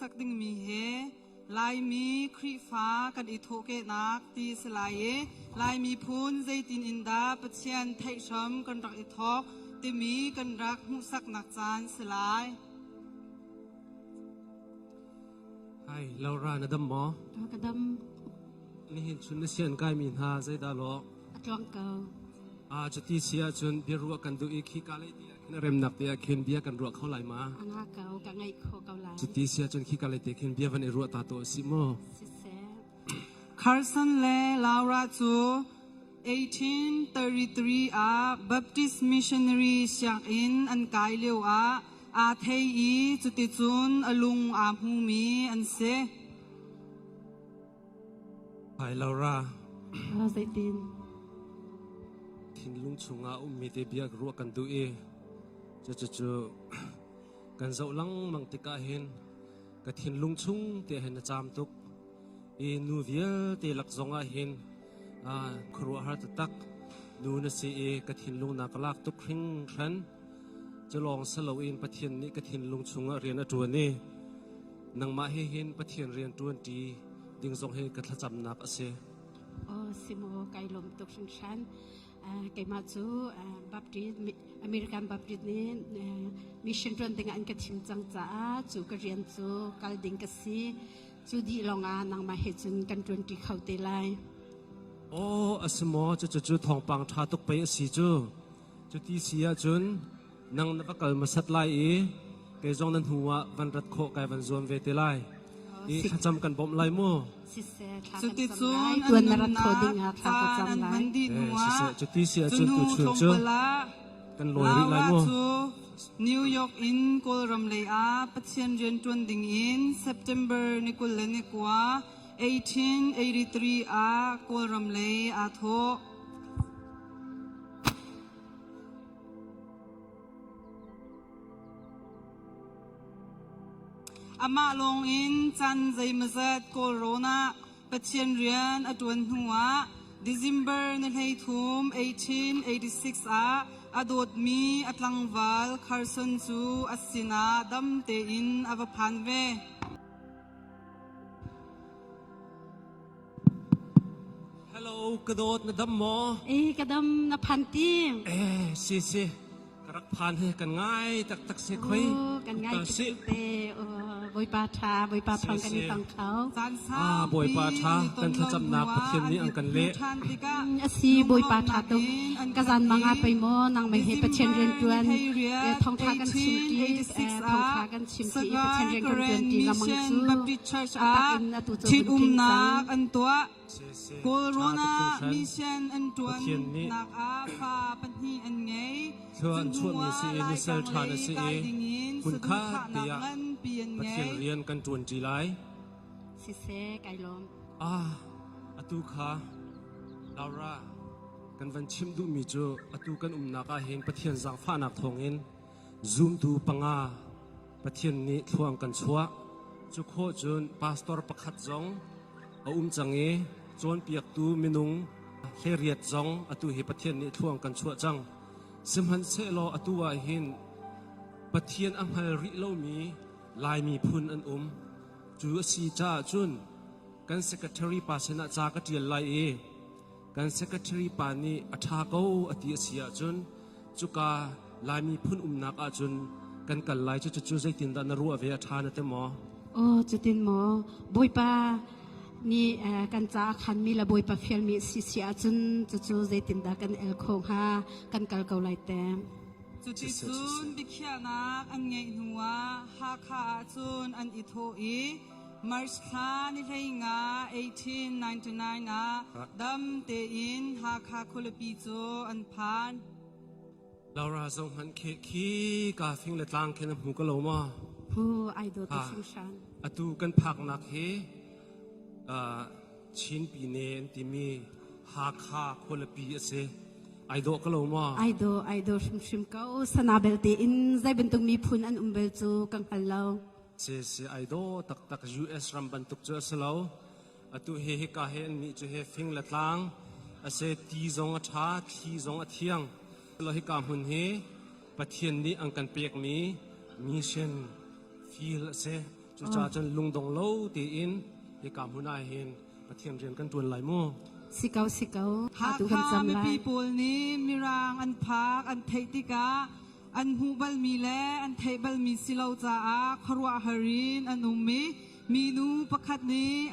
hmuhsak dingmi he Laimi Khrihfa kan i thawhkehnak ti si lai i Lai miphun zeitin in dah Pathian theih hram kan rak i thawk timi kan rak hmuhsaknak caan si lai. Hi, Laura na dam maw? Ka dam. Nihin chun na sian kaimi hna zeidah lawh? A tluang ko. Ah, cuti si ahcun biaruah kan duh i khi ka lei ti ah khin remnak te ah khin bia kan ruah kho lai ma? A nga ko, ka ngaih kho ko lai. Cuti si ahcun khi ka lei te khin bia van i ruah ta to si mu. Siseh. Carson le Laura cu 1833 ah Baptist missionary sianginn an kai lio ah aa thei i cuticun a lung aa hmumi an si. Hi Laura. Zeitin? Thinlung chungah ummi te bia ruah kan duh i cucu kan zoh lengmang tikah hin ka thinlung chung te hin na caam tuk i nu vialte lak zongah hin khuaruahhar taktak nu na si i ka thinlung na ka lak tuk hringhran cu lawng si loin Pathian nih ka thinlung chungah rian a ṭuan i nangmah he hin Pathian rian ṭuanṭi ding zong hi ka thlacamnak a si. Oh, simo kai lawm tuk hringhran. Keimah cu Baptist American Baptist nih mission ṭuan ding an ka thim cang caah cu ka rian cu kal ding ka si. Cu dih lawngah nangmah he cun kan ṭuanṭi kho te lai. Oh, a si maw? Cucu cu thawngpang ṭha tuk pei a si cu. Cuti si ahcun nang na va kal hmasat lai i kei zong na hnu ah van rat khawh kai van zuam ve te lai. I thlacam kan bawmh lai mu. Siseh, thla kan cam Cuticun lai. an Tuan na rat khawh nunnak ding ah thla ka caan cam an lai. hman dih Eh, hnuah siseh, cuti si cu ahcun hnu tuchun cu tlawmpal ah kan lawi rih lai Laura mu. cu New York in Kawlram lei ah Pathian rian ṭuan ding in September ni 29, 1883 ah Kawlram lei aa thawh. Amah lawngin caan zeimawzat Kawlrawn ah Pathian rian a ṭuan hnuah December ni 13, 1886 ah a dawtmi a tlangval Carson cu a sinah dam tein a va phan ve. Hello, ka dawt na dam maw? Eh, ka dam na phan ti. Eh, si si. Ka rak phan he kan ngai taktak si khoi. Kan ngai tuk te. Bawipa tha, Bawipa thawng kan i tong kho. Ah, Bawipa tha, kan thlacamnak Pathian nih an kan leh. Asi Bawipa tha tuk. Ka zan manga pei maw nang mei he Pathian rian tuan thong tha kan chim ti thong tha kan chim ti Pathian rian kan tuan ti lamang cu Baptist Church ah ṭhitumnak an tuah. Kawlrawn ah mission an ṭuannak ah fa pahnih an ngei. Thua an chuahmi si i nisal ṭha na si i hmunkhat te ah Pathian rian kan ṭuanṭi lai. Siseh, kai lawm. Ah, atu kha Laura kan van chim duhmi cu atu kan umnak ah hin Pathian zaangfahnak thawngin Zumtu panga Pathian nih thluang kan chuah. Cu khawh cun pastor pakhat zong a um cang i cawnpiaktu minung hleriat zong atu hi Pathian nih thluang kan chuah cang. Sihmanhsehlaw atu ah hin Pathian a hngal rih lomi Lai miphun an um. Cu a si caah cun kan secretary pa sinah ca ka ṭial lai i kan secretary pa nih a ṭha ko a ti a si ahcun cuka Lai miphun umnak ahcun kan kal lai cu cucu zeitindah na ruah ve a ṭha na ti maw? Aw cutin maw Bawipa nih kan ca a khanmi le Bawipa fialmi si si ahcun cucu zeitindah kan el kho hnga kan kal ko lai te. Cuticun biakhiahnak an ngeih hnuah Hakha ahcun an i thawh i March thla ni 15 1899 ah dam tein Hakha khualipi cu an phan. Laura zong hmanh khi khi ka fing le tlang khin a hmu ko lo maw? Hu ai do tu hringhran. Atu kan phaknak hi Chin Pine an timi Hakha khualipi a si. Ai dawh ko lo maw? Ai do ai do hrimhrim ko. Sana belte in zei bantuk miphun an um bel cu ka hngal lo. Si si ai dawh taktak US ram bantuk cu a si lo. Atu hi hika he an nih cu he fing le tlang a si ti zong a ṭha thli zong a thiang. Lo hika hmun hi Pathian nih an kan pekmi mission field a si. Cucaah cun lungdong lo tein hika hmun ah hin Pathian rian kan ṭuan lai mu. Si ko, si ko. Atu kan Hakha cam mipi lai. pawl nih Mirang an phak an theih tikah an hmuh balmi le an theih balmi si lo caah khuaruahhar in an um i minu pakhat nih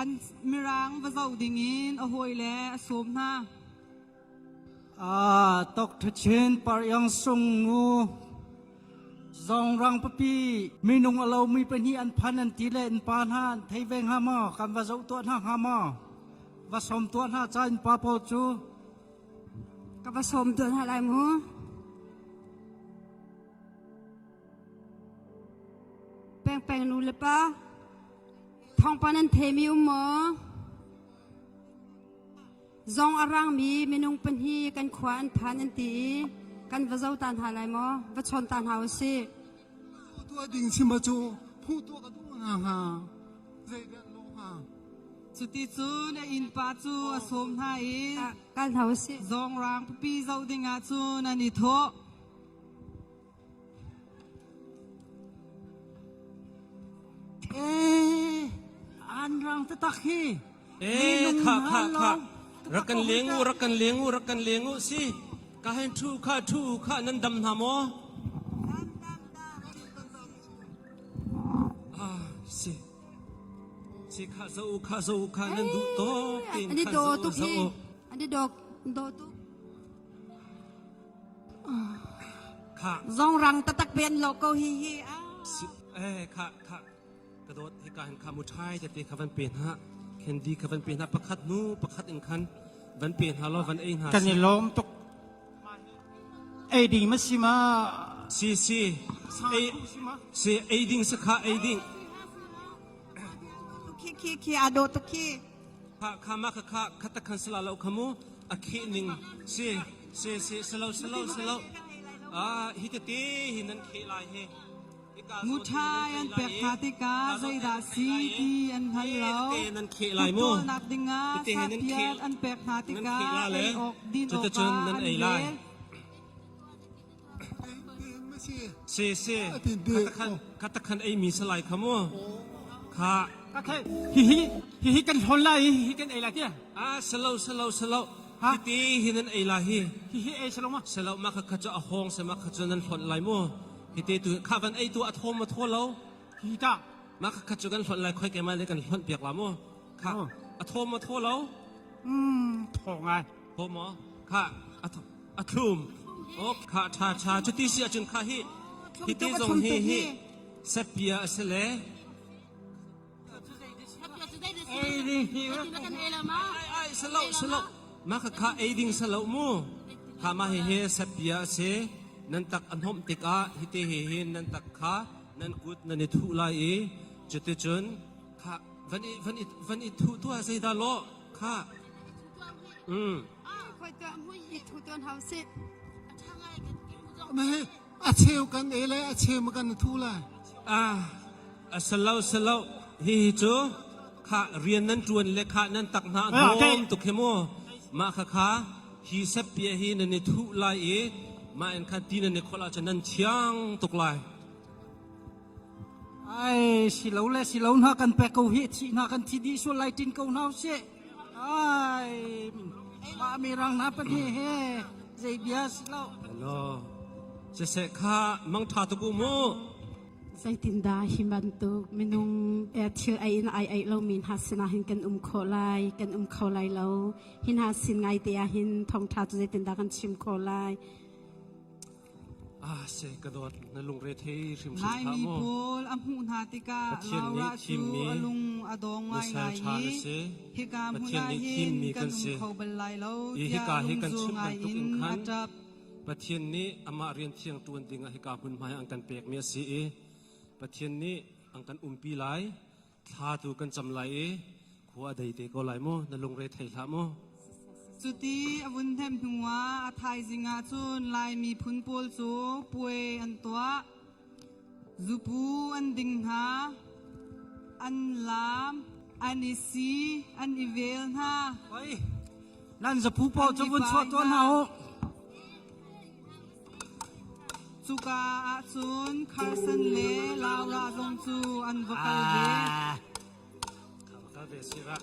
an Mirang va zoh dingin a hawile a sawm hna. Ah, Dr. Chin Par Yang Sung nu zong rang papi minung a lomi pahnih an phan an ti le an pa hna an thei ve hnga maw kan va zoh tuah hna hnga maw va sawm tuah hna ca in pa pawl cu Ka va sawm tuah hna lai mu. Peng peng nu le pa thawngpang nan themi um maw? Zong a rangmi minung pahnih kan khua an phan an ti i kan va zo ta hna lai maw? Va chawn ta hna u sih. Tuah ding chim cu phu tuah ka duh hna hnga. Zeidah lo hnga? Cuticun a innpa cu a sawm hna i Kal hna u sih. zawngrang pipi zoh dingah cun an i thawh. Eh, an rang tatak hi. Eh, kha kha kha. Rak kan leng u, rak kan leng u, rak kan leng u si. Ka hen thu kha thu kha nan dam hna maw? Ah, si. Si kha zo kha zo kha nan duh tok tin An i kha do zo tuk zo. hi. An i do do tuk. Kha. Zong rang tatak pen lo ko hi hi. Si, eh kha kha ka dawt hika hin kha muṭhai tete kha van pe hna candy kha van pe hna pakhat hnu pakhat in khan van pe hna law van ei hna Kan i lawm tuk. Ei ding ma si ma? Si si. Ei si ei ding si kha ei ding. Khi khi khi a do tuk khi. Kha kha ma kha kha kha tak khan sala lo kha mu a khi ning si si si salo salo salo ah hi tete hi nan khe lai hi Muṭhai an pek hna tikah zeidah si ti an hngal lo. Kutṭawlnak dingah sapiat an pek hna tikah ei awk din awkah an rel. Si si khatakhan ei mi salai kha mu kha Hihi hihi kan hlawn lai hihi kan ei lai tia. Ah salo salo salo Hiti hi nan ei lai hi. Hihi ei salo ma. Salo ma kha kha cu a hawng se ma kha cu nan hlonh lai mu. Hiti tu kha van ei tu a thaw ma thaw lo. Hi ta. Ma kha kha cu kan hlonh lai khoi ke ma le kan hlonh piak la mu. Kha a thaw ma thaw lo. Mm thaw ngai. Thaw maw? Kha a thlum. Oh kha tha tha cuti si ahcun kha hi hiti zong hi hi sepia a si le Ai salo salo ma kha kha ei ding salo mu kha ma he he sapia a si nan tak a hnomh tikah hite he hin nan tak kha nan kut nan i thuh lai i cuticun kha van i van i van i thuh tuah zeidah lawh kha mm A cheu kan ei lai a cheu ma kan thu lai. Ah a salo salo hihi cu kha rian nan ṭuan le kha nan tak hna hnawm tuk hi mu mah kha kha hi seppia hi nan i thuh lai i mah in khan ti nan i kholh ahcun nan thiang tuk lai. Ai si lo le si lo hna kan pek ko hi thi hna kan thi dih sual lai tin ko hna usih. Ai mah mi rang hna pan he he zei bia si lo. Hello. Siseh kha mang ṭha tuk u mu. Zeitindah hi bantuk minung thil ei in ai ei lomi hna sinah hin kan um khawh lai, kan um kho lai lo. Hi hna sin ngai te ah hin thawngṭha cu zeitindah kan chim khawh lai. Ah, se ka dawt na lungre thei hrimhrim hlah Laimi mu. pawl a hmuh hna tikah Pathian nih Laura cu thimmi a lung a dong nusal ngaingai ṭha na i si. hika hmun Pathian ah nih hin thimmi kan kan um si. kho bal lai lo I tiah hika hi kan lungzur chim ngai bantuk in in a khan ṭap. Pathian nih amah rian thiang ṭuan dingah hika hmunhma hi an kan pekmi a si i Pathian nih an kan umpi lai, thla tu kan cam lai i khua a dei te ko lai mu, na lungre thei hlah mu. Cuti a vun hnem hnuah a thaizing ah cun Lai miphun pawl cu puai an tuah. Zupu an ding hna, an laam, an i si, an i vel hna. Oi, nan zapu pawl cu vun chuah tuah hna u. Cuka ah cun Carson le Laura zong cu an va kal ve. Kal ve si ra.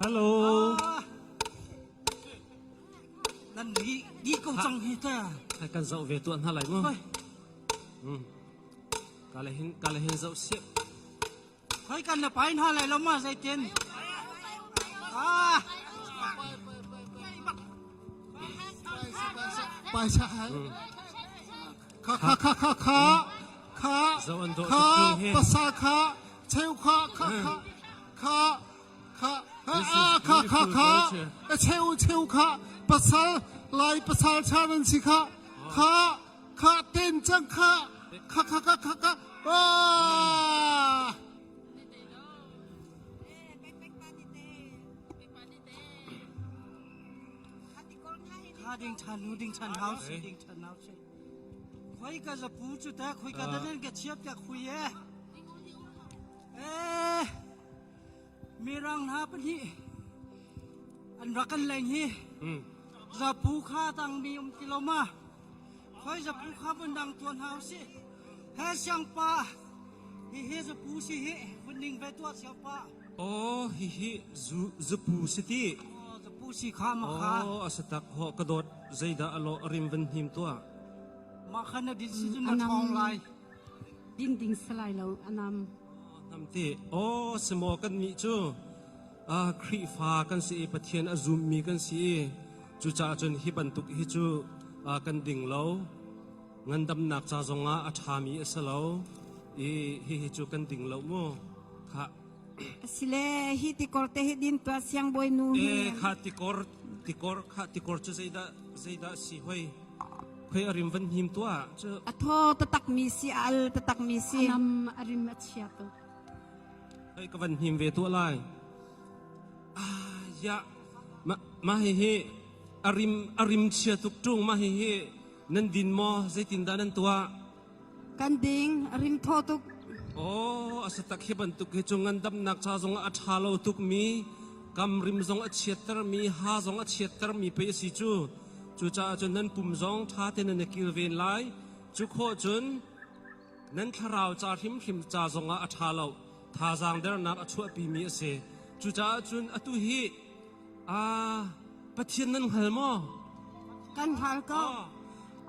Hello. Nan di di ko cang hi ta. Kan zoh ve tuah hna lai mu. Kale hin kale hin zoh sih. Khoi kan na pai hna lai lo ma zeitin? Ah. Paisa hai. Kha kha kha kha kha kha kha pasa kha cheu kha kha kha kha kha kha kha kha kha cheu cheu kha pasal lai pasal cha nan si kha kha kha ten cang kha kha kha kha kha kha ah Kha ding than nu ding than hau si ding than hau si. Khoi ka zapu cu ta khoi ka danan ka chiap ka khui e. Eh mirang hna pahnih an rak kan leng hi. Zapu kha tang mi um ti lo ma. Khoi zapu kha vun dang tuan hau si. He siang pa hi hi zapu si hi vun ning ve tuah siang pa. Oh hihi zu zupu si ti. Oh zapu si kha ma kha. Oh asatak ho ka dawt zeidah alo rim van hnim tuah. Mah kha na din si cun na ṭhawng lai. Din ding salai lo anam. Namte oh simo kan nih cu Khrihfa kan si i Pathian a zummi kan si i cucaah cun hi bantuk hi cu kan ding lo. Ngandamnak ca zongah a ṭhami a si lo i hihi cu kan ding lo mu. Kha Asile hi tikor te hi din tua siangbawi nu hi. E kha tikor tikor kha tikor cu zeidah zeidah si hoi khoi a rim van hnim tua cu A thaw tatak mi si a al tatak mi si. Anam a rim a chia tuk. Hei ka van hnim ve tuah lai. Ah ya ma ma hi hi a rim a rim chia tuk ṭung ma hi hi nan din maw zeitin dah nan tuah? Kan ding a rim thaw tuk. Oh, a satak hi bantuk hi cu ngandamnak ca zong a ṭha lo tuk mi kam rim zong a chiatter mi ha zong a chiatter mi pei a si cu. Cucaah cun nan pum zong ṭha tein nan i kilven lai. Cu khawh cun Nan thlarau ca hrimhrim ca zongah a ṭha lo. Thazaang dernak a chuahpimi a si. Cucaah cun atu hi aa Pathian nan hngal maw? Kan hngal ko.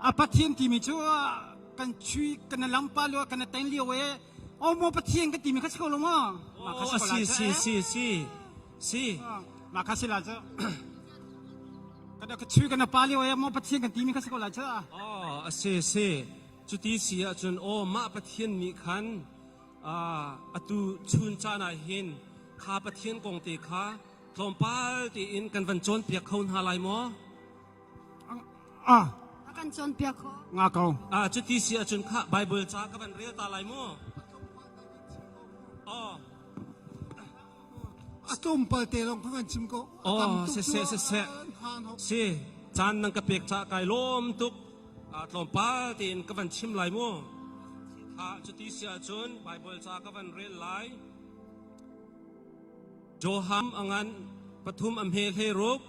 A Pathian timi cu kan chui kan lampa lio kan ten lio e o mo Pathian kan timi kha si ko lo maw? Oh, si si si si si. Ma kha si la cu. Kan ka chui kan pa lio e mo Pathian kan timi kha si ko la cu. Oh, a si si. Cuti si ahcun aw mah Pathian nih khan atu chun caan ah hin kha Pathian kong te kha tlawmpal tein kan van cawnpiak kho hna lai maw? Ah. A kan cawnpiak kho. Nga ko. Ah cuti si ahcun kha Bible ca ka van rel ta lai maw? Oh. A tlawmpal te lawng kha kan chim ko. Oh, siseh siseh. Si, caan nan ka pek ca kai lawm tuk. Tlawmpal tein ka van chim lai mu. Kha cuti si ahcun Bible ca ka van rel lai. Johan angan pathum a hme hlei ruk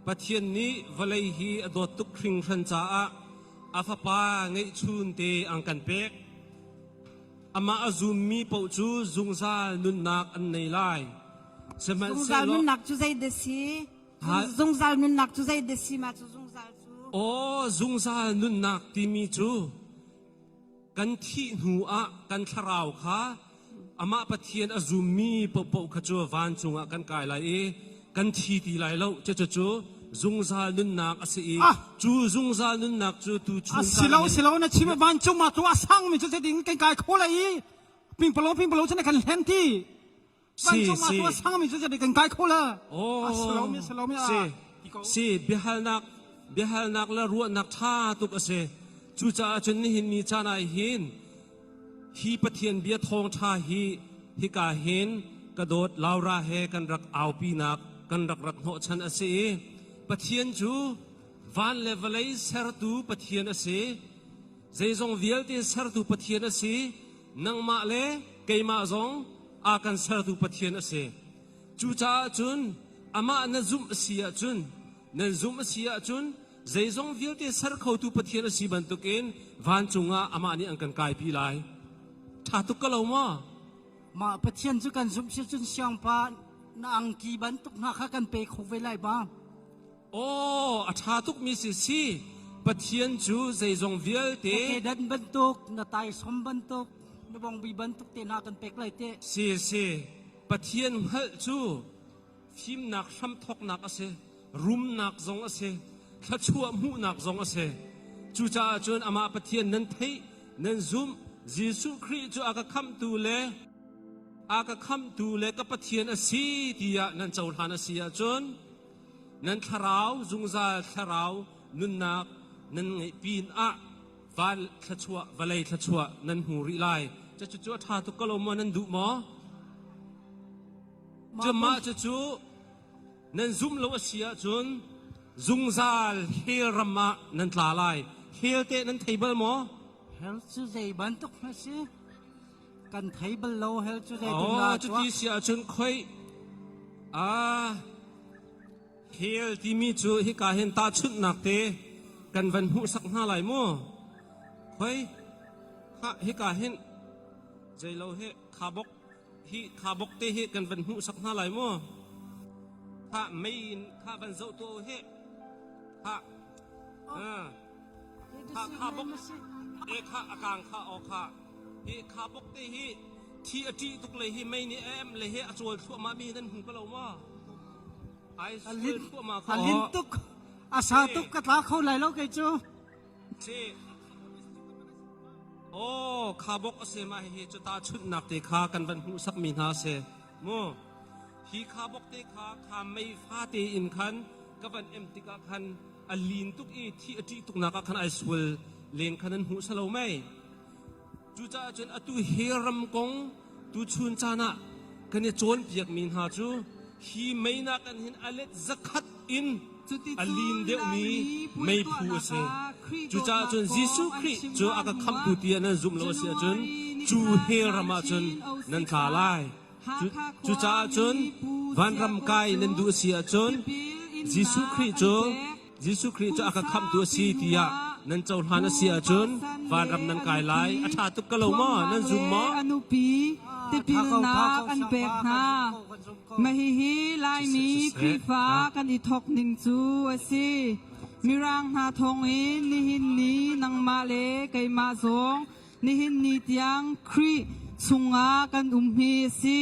Pathian nih vawlei hi a dawt tuk hringhran caah a fapa ngeihchun te ang kan pek. Amah a zummi paoh cu zungzal nunnak an nei lai. Sihmanhsehlaw zungzal nunnak cu zei dah si? Zungzal nunnak cu zei dah si ma cu zungzal cu? Aw zungzal nunnak timi cu kan thih hnu ah kan thlarau kha amah Pathian a zummi paohpaoh kha cu vancung ah kan kai lai i kan thi ti lai lo cucu zungzal nunnak a si i ah! cu zungzal nunnak cu tu chung silo silo na chim vancung ma tu a sang mi cu ding kan kai kho lai i pingpalo pingpalo chan kan hlen ti vancung ma tu a sang mi cu ding kan kai kho la oh silo mi silo mi si si biahalnak biahalnak le ruahnak tha tuk a si cucaah cun nihin ni caan ah hin Hi Pathian bia thawngṭha hi hika hin ka dawt Laura he kan rak aupinak kan rak rat hnawhchan a si i Pathian cu van le vawlei sertu Pathian a si. Zeizong vialte sertu Pathian a si. Nangmah le keimah zong a kan sertu Pathian a si. Cucaah cun Amah na zumh a si ahcun, nan zumh a si ahcun zeizong vialte ser khotu Pathian a si bantukin vancung ah amah nih an kan kaipi lai. Ṭha tuk ka lo maw? Mah Pathian cu kan zumh si cun siangpa na angki bantuk hna kha kan pe kho ve lai ba. Aw, a ṭha tukmi si si. Pathian cu zeizong vialte Na kedan bantuk, na taisawm bantuk, na bongbi bantuk te hna kan pek lai te. Si si. Pathian hngalh cu fimnak hramthawknak a si, rumnak zong a si, thluachuah hmuhnak zong a si. Cucaah cun amah Pathian nan theih, nan zumh, Jesuh Khrih cu a ka khamhtu le a ka khamhtu le ka Pathian a si tiah nan cohlan a si ahcun nan thlarau zungzal thlarau nunnak nan ngeih pin ah van thluachuah vawlei thluachuah nan hmu rih lai. Cucu a ṭha tuk ko lo maw nan duh maw? Mah cucu nan zum lo a si ahcun zungzal hell ram ah nan tla lai. Hell teh nan thei bal maw? Hell cu zei bantuk hme si? Kan thei bal lo hell cu zei Oh, cuti si ahcun khoi ah hell timi cu hika hin tahchunhnak te kan van hmuhsak hna lai mu. Khoi ha hika hin zeilo he khabok Hi khabok te hi kan van hmuhsak hna lai mu. Kha mei in kha van zoh to he. Kha kha khabok e kha akang kha o kha hi khabok te hi thi a ṭih tuk le hi mei nih em le he a cawl thluahmah mi nan hmu ko lo maw? Ai sual thluahmah kha. A lin tuk a sa tuk ka tla kho lai lo kei cu. Si. Aw, khabok a si ma hihi cu tahchunhnak te kha kan van hmuhsakmi hna a si. Mu, hi khabok te kha kha mei fate in khan ka van em tikah khan a lin tuk i thi a ṭih tuknak ah khan ai sual len khan an hmuh salo mei. Cucaah cun atu hi ram kong tuchun caan ah kan i cawnpiakmi hna cu hi mei nakin hin a let zakhat in a lin deuhmi meiphu a si. Cucaah cun Jesuh Khrih cu a ka khamhtu tiah nan zumh lo a si ahcun cu hell ram ah cun nan tla lai. Cucaah cun vanram kai nan duh a si ahcun Jesuh Khrih cu Jesuh Khrih cu a ka khamhtu a si tiah nan cohlan a si ahcun vanram nan kai lai. A ṭha tuk ka lo maw? Nan zum maw? A nupi tipilnak an pek hna. Mah hihi Laimi Khrihfa kan i thawk ning cu a si. Mirang hna thawngin nihin ni nangmah le keimah zong nihin ni tiang Khrih chungah kan um hi a si.